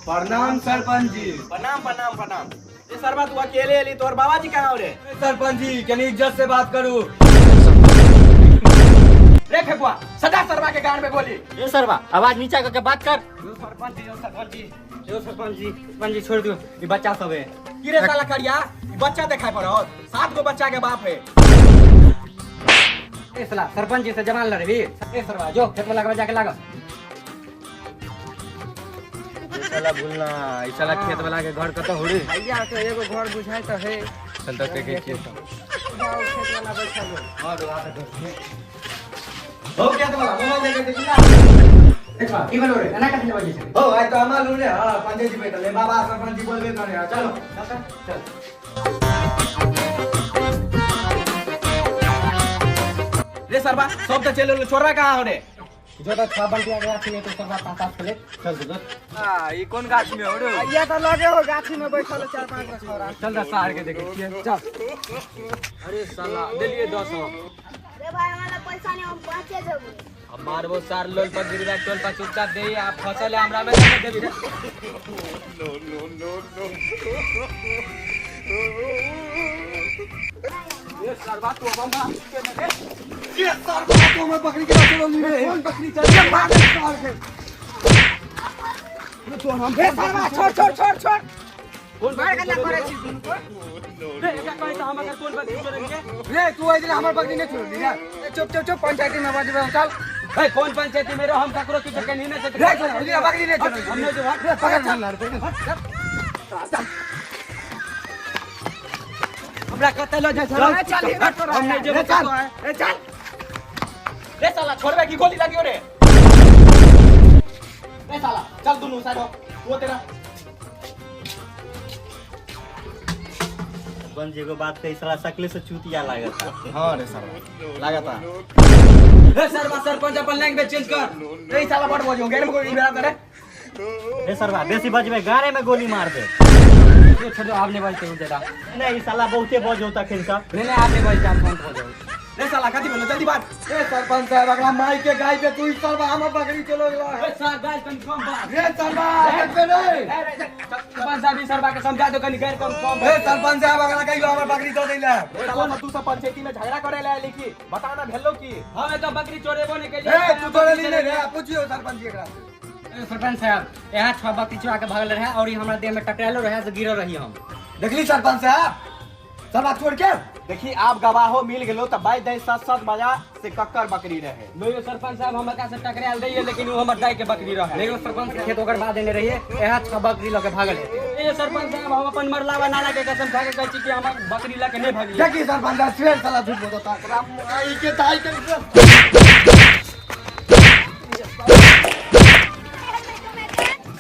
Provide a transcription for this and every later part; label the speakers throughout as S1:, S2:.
S1: प्रणाम सरपंच जी।
S2: प्रणाम प्रणाम प्रणाम। ए सरवा, तू अकेले एली, तोहर बाबाजी कहाँ हो रे?
S1: सरपंच जी, कनी इज्जत से बात करू।
S2: रे फेकुआ, सदा सरवा के गान में गोली।
S3: ए सरवा, आवाज नीचा करके बात कर।
S4: यो सरपंच जी, यो सरपंच जी, यो सरपंच जी, सरपंच जी छोड़ दियो, ई बच्चा सब है।
S2: की रे साला करिया, ई बच्चा देखाय पड़त? सात गो बच्चा के बाप है।
S4: ए साला, सरपंच जी से जवान लड़बी? ए सरवा, जो खेत में लगवा जाके लागो।
S1: साला भूलना, ई साला खेत वाला के घर कतऽ हो रे?
S5: भैया के एगो घर बुझाइ तऽ है।
S1: चल तऽ देखै छियै।
S5: जाओ, खेत वाला बैठल है।
S1: हां, हो खेत वाला, मोबाइल देखे देखी ना।
S4: देखा की भेलो रे, एना कथि बजै छै?
S1: हो, आइ तऽ हमरा लूरे। हां, पंचायत जी बैठल है बाबा, सरपंच जी बोलबे करे। हां, चलो।
S4: चल चल।
S2: रे सरवा, सब तो चल, छोरवा कहाँ हो रे?
S4: जो तो छह बंटिया गया थी तो सरवा पाँच सात प्लेट चल दो।
S1: हां, ई कोन गाछ में हो रे?
S5: भैया तऽ लगे हो, गाछी में बैठल है चार पांच गो छोरा।
S4: चल दा, सार के देखे छियै, चल।
S1: अरे साला, देलिए 10।
S6: रे भाई, हमारा पैसा नहीं, हम पहुंचे जबू।
S1: अब मारबो सार लोल पर गिरबा, टोल पर चुपचाप दे आ फसल है हमरा में तो देबी रे।
S2: ए सरवा, तू अब हम के न रे।
S1: ये सरवा, तो मैं बकरी के चलो नी रे। कौन बकरी चल ये मार सार के तो हम।
S5: ए सरवा, छोड़ छोड़ छोड़ छोड़।
S4: कोन
S5: मार गल्ला करे छी दुनू को।
S4: रे, एकरा कहै तऽ हम अगर कोन बकरी चोरेलियै?
S1: रे, तू आइ हमर बकरी नहीं छोड़ली रे।
S5: ए, चुप चुप चुप, पंचायती में बजबे, चल।
S4: ए, कोन पंचायती में रहो? हम ककरो किछो के नहीं छै।
S1: रे, छोड़ बकरी नहीं छोड़ली।
S4: हमने जो
S1: रे, पकड़, चल रे।
S4: हमरा कतऽ लऽ जाइ छै?
S5: ए, चल ही तोरा।
S4: हम नहीं जेबो।
S5: ए, चल।
S4: कतौ।
S5: ए, चल।
S2: रे साला, छोड़बे की गोली लगियो रे? रे साला, चल दुनू साइड हो, वो तेरा।
S3: सरपंच, एगो बात कही? साला शकले से चूतिया लागत।
S2: हां रे सरवा, लागता।
S4: ए सरवा, सरपंच, अपन लैंग्वेज चेंज कर।
S2: रे साला, बड़ बोलियो गैर में गोली बेरा करे।
S3: ए सरवा, बेसी बजबे, गाने में गोली मार दे।
S4: जो छोड़ दो, आप नहीं बजते हो ज्यादा।
S3: नहीं, साला बहुते बज होता तखन से।
S4: नहीं नहीं, आप नहीं बजते, हम शांत हो जाओ।
S2: रे साला, कथी बोलो? जल्दी बात।
S1: ए सरपंच साहब, अगला माई के गाय पे तू सरवा हमर बकरी चलो गेलो।
S4: ए सर, गाइस, कनी कम बात।
S1: रे सरवा, देखबे रे।
S4: सरपंच साहब, ई सरवा के समझा दो, कनी गैर कम कम।
S1: ए सरपंच साहब, अगला कहियो हमर बकरी दो दैले।
S2: रे साला, तू सब पंचायती में झगड़ा करे ला लिखी, बता ना, भेलो की?
S4: हम एक बकरी चोरेबो नहीं केलियै।
S1: ए, तू तोड़ली नहीं रे? पूछियो सरपंच जी एकरा से।
S4: ए, सरपंच साहब, यहाँ छह बकरी चोरा के भागल रहे और ई हमरा देह में टकरायलो रहे से गिरल रही हम।
S1: देखली सरपंच साहब, सरवा छोड़ के।
S2: देखी, आप गवाहो मिल गेलो त बाई दे सात सात बजा से कक्कर बकरी रहे।
S4: नहीं यो सरपंच साहब, हम से टकरायल रहिए, लेकिन वो हमर दाई के बकरी रहे। नहीं यो सरपंच, खेत ओकर बाद देने रहिए, यहाँ छह बकरी लऽ के भागल है। ए सरपंच साहब, हम अपन मरलावा नाना के कसम खा के कहै छी कि हम बकरी लऽ के नहीं भागलिए।
S1: देखी सरपंच साहब, फिर साला झूठ बोलता एकरा माई के दाई के।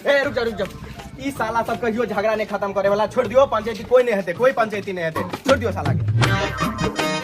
S2: ए, रुक जा, रुक जा। ई साला सब कहियो झगड़ा नहीं खत्म करे वाला। छोड़ दियो, पंचायती कोई नहीं हेते, कोई पंचायती नहीं हेते, छोड़ दियो साला के।